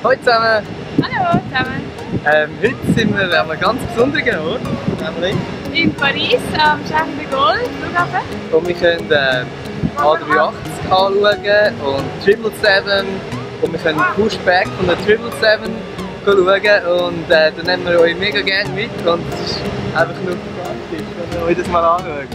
Hallo zusammen! Hallo zusammen! Heute sind wir an einem ganz besonderen Ort, nämlich in Paris am Charles de Gaulle Flughafen. Und wir können A380 anschauen und 777 und wir können Pushback von der 777 schauen und dann nehmen wir euch mega gerne mit und es ist einfach nur fantastisch, wenn wir euch das mal anschauen.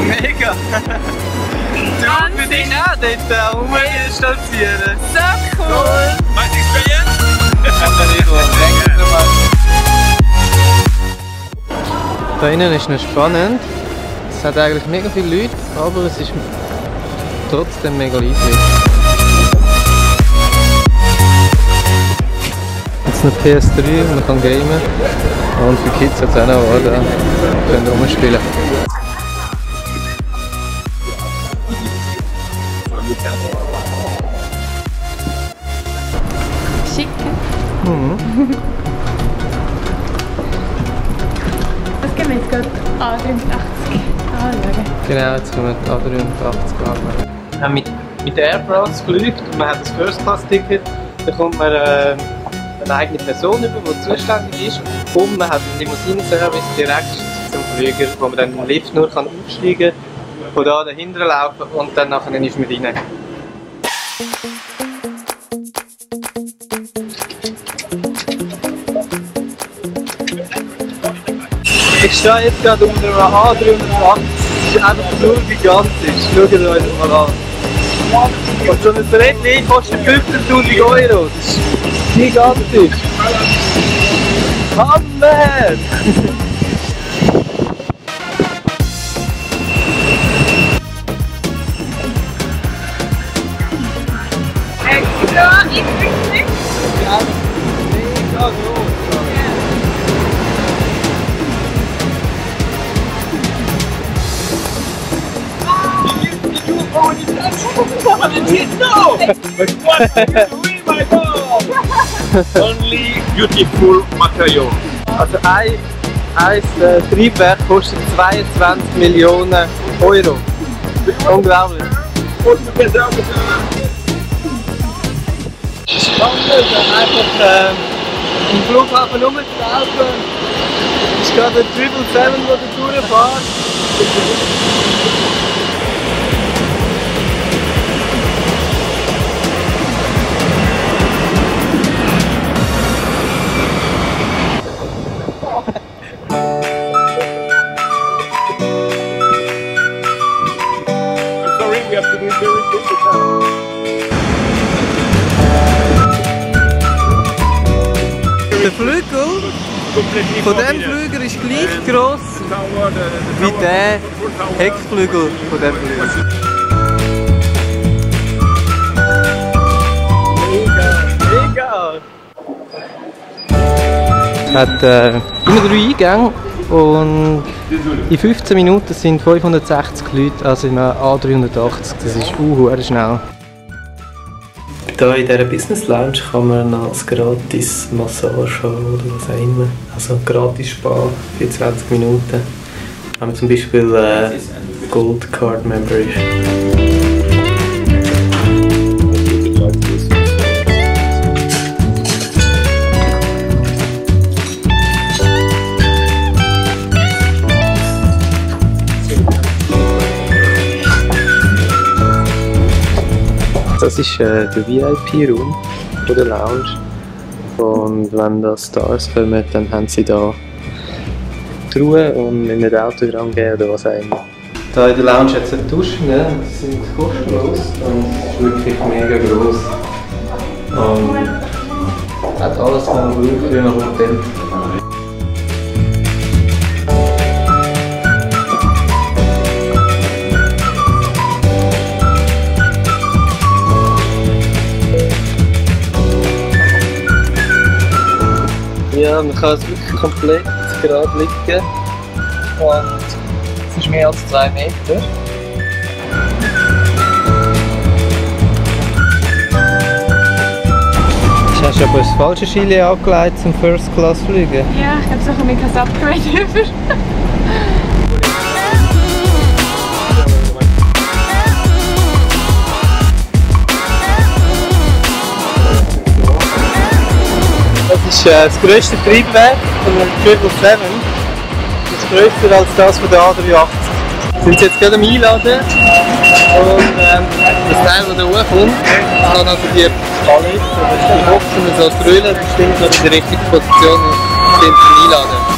Mega! Du für dich auch dort rumstolzieren. So cool! Was Experience? Da innen ist noch spannend. Es hat eigentlich mega viele Leute, aber es ist trotzdem mega leise. Jetzt noch PS3, man kann gamen. Und für Kids hat es auch noch Orga, können rumspielen. Schick. Was gehen wir jetzt gerade A380 anschauen? Genau, jetzt können wir A380 anschauen. Mit Air France fliegt und man hat das First Class Ticket, dann kommt man eine eigene Person über, die zuständig ist und man hat einen Limousinenservice direkt zum Flieger, wo man dann im Lift nur aufsteigen kann, von da dahinter laufen und dann nachher ist man rein. Ich stehe jetzt gerade unter einem A380, das ist einfach nur gigantisch, schaut euch das mal an. Und so ein Rädchen kostet 15.000 €, das ist gigantisch. Hammer! Extra, ich bin nicht. Ja, mega groß. No! But what are you doing, my God? Only beautiful material. Also ein Triebwerk kostet 22 Millionen Euro. Unglaublich. Spannend, einfach im Flughafen rumzulaufen. Es ist gerade der 777, der da durchfährt. I'm sorry, we have to do it very quickly now. Der Flügel von diesem Flüger ist gleich gross wie der Heckflügel von diesem Flügel. Mega! Es hat immer 3 Eingänge und in 15 Minuten sind 560 Leute, also im A380. Das ist schnell. Hier in dieser Business Lounge kann man als gratis Massage haben oder was auch immer. Also gratis Spa für 20 Minuten. Wenn man zum Beispiel Gold Card Member ist. Das ist der VIP-Raum von der Lounge. Und wenn da Stars kommen, dann haben sie da die Ruhe und müssen nicht Autogramm geben oder was auch immer. Hier in der Lounge hat es eine Dusche, ne? Die sind kostenlos und es ist wirklich mega gross. Und hat alles, was man braucht für ein Hotel. Ja, man kann es wirklich komplett gerade liegen und es ist mehr als 2 Meter. Du hast aber das falsche Chili angelegt zum First Class fliegen. Ja, ich glaube, so komme ich kein Upgrade über. Das ist das grösste Triebwerk von dem 777. Das ist grösser als das von der A380. Sind sie jetzt gerade am Einladen und das Teil, das da hochkommt, kann also die Palette oder die Boxen so als Röhren bestimmt noch in die richtige Position und bestimmt zum Einladen.